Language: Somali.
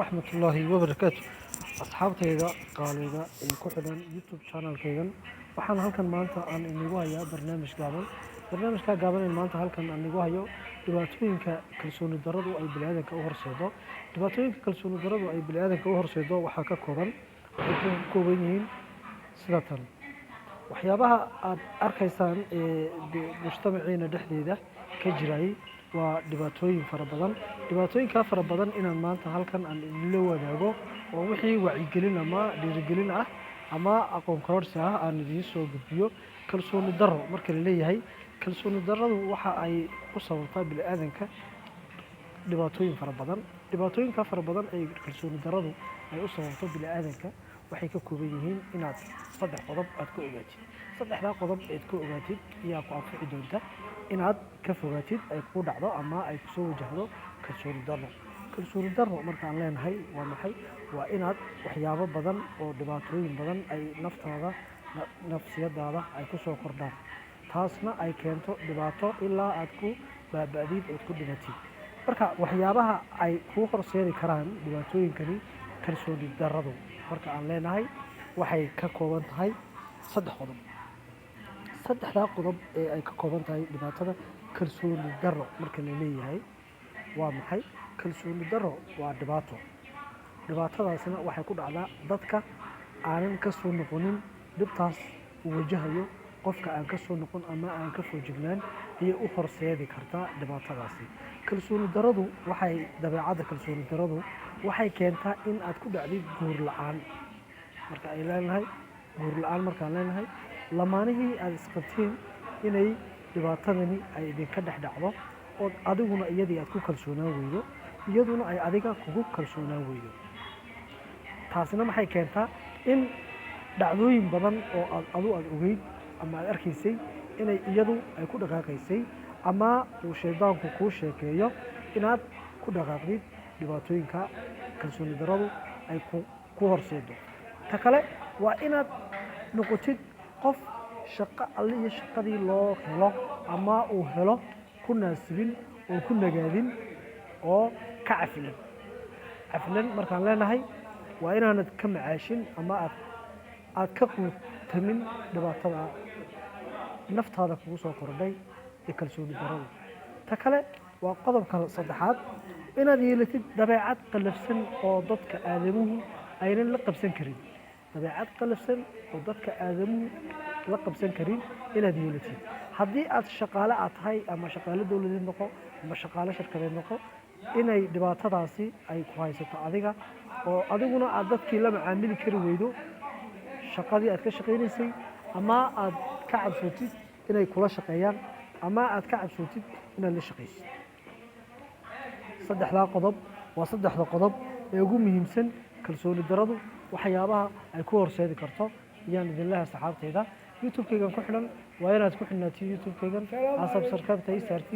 Waraxmatullaahi wabarakaatu. Asxaabtayda qaaliga ee ku xidhan YouTube channelkaygan, waxaan halkan maanta aan inigu hayaa barnaamij gaaban. Barnaamijka gaaban ee maanta halkan aan inigu hayo, dhibaatooyinka kalsooni daradu ay bini'aadanka u horseedo. Dhibaatooyinka kalsooni daradu ay bini'aadanka u horseedo waxaa ka kooban, waxay ka kooban yihiin sida tan. Waxyaabaha aad arkaysaan ee mujtamaciina dhexdeeda ka jiray waa dhibaatooyin fara badan. Dhibaatooyinkaa fara badan inaan maanta halkan aan idinla wadaago oo wixii wacyigelin ama dhiirigelin ah ama aqoon kororsi ah aan idiin soo gudbiyo. Kalsooni darro marka la leeyahay, kalsooni darradu waxa ay u sababtaa bini'aadanka dhibaatooyin fara badan. Dhibaatooyinka fara badan ay kalsooni darradu ay u sababto bini'aadanka waxay ka kooban yihiin inaad saddex qodob aad ka ogaatid. Saddexdaa qodob eed ka ogaatid ayaa ku anfici doonta inaad ka fogaatid ay kugu dhacdo ama ay kusoo wajahdo kalsooni darro. Kalsooni darro markaan leenahay waa maxay? Waa inaad waxyaabo badan oo dhibaatooyin badan ay naftaada, nafsiyadaada ay kusoo kordhaan, taasna ay keento dhibaato ilaa aad ku baaba'did ood ku dhimatid. Marka waxyaabaha ay kuu horseedi karaan dhibaatooyinkani kalsooni darradu marka aan leenahay waxay ka kooban tahay saddex qodob. Saddexdaa qodob ee ay ka kooban tahay dhibaatada kalsooni darro marka la leeyahay waa maxay? Kalsooni darro waa dhibaato. Dhibaatadaasna waxay ku dhacdaa dadka aanan ka soo noqonin dhibtaas uu wajahayo. Qofka aan ka soo noqon ama aan ka foojignaan ayay u horseedi kartaa dhibaatadaasi. Kalsooni darradu waxay, dabeecadda kalsooni darradu waxay keentaa in aad ku dhacdid guur la'aan. Marka ay leenahay guur la'aan, markaan leenahay lamaanihii aad isqabteen inay dhibaatadani ay idinka dhex dhacdo, ood adiguna iyadii aad ku kalsoonaan weydo, iyaduna ay adiga kugu kalsoonaan weydo. Taasina maxay keentaa? In dhacdooyin badan oo aad adu aad ogeyd ama aad arkaysay inay iyadu ay ku dhaqaaqaysay ama uu shaydaanku kuu sheekeeyo inaad ku dhaqaaqdid dhibaatooyinka kalsooni darradu ay ku horseedo. Ta kale waa inaad noqotid qof shaqo alle iyo shaqadii loo helo ama uu helo ku naasibin oo ku nagaadin oo ka cafilan. Cafilan markaan leenahay waa inaanad ka macaashin ama aad ka quutamin dhibaatada naftaada kugu soo kordhay ee kalsooni darradu. Ta kale waa qodobka saddexaad, inaad yeelatid dabeecad qallafsan oo dadka aadamuhu aynan la qabsan karin. Dabeecad qallafsan oo dadka aadamuhu la qabsan karin inaad yeelatid. Haddii aad shaqaale aad tahay, ama shaqaale dowladeed noqo ama shaqaale shirkadeed noqo, inay dhibaatadaasi ay ku haysato adiga oo adiguna aad dadkii la macaamili kari weydo shaqadii aad ka shaqaynaysay, ama aad ka cabsootid inay kula shaqeeyaan, ama aad ka cabsootid inaad la shaqaysid. Saddexdaa qodob waa saddexda qodob ee ugu muhiimsan kalsooni daradu waxyaabaha ay ku horseedi karto. Ayaan idin leeyahay, saxaabtayda YouTube-kaygan ku xidhan, waa inaad ku xidhnaatiin YouTube-kaygan, aad subscribe-ta ii saartiin.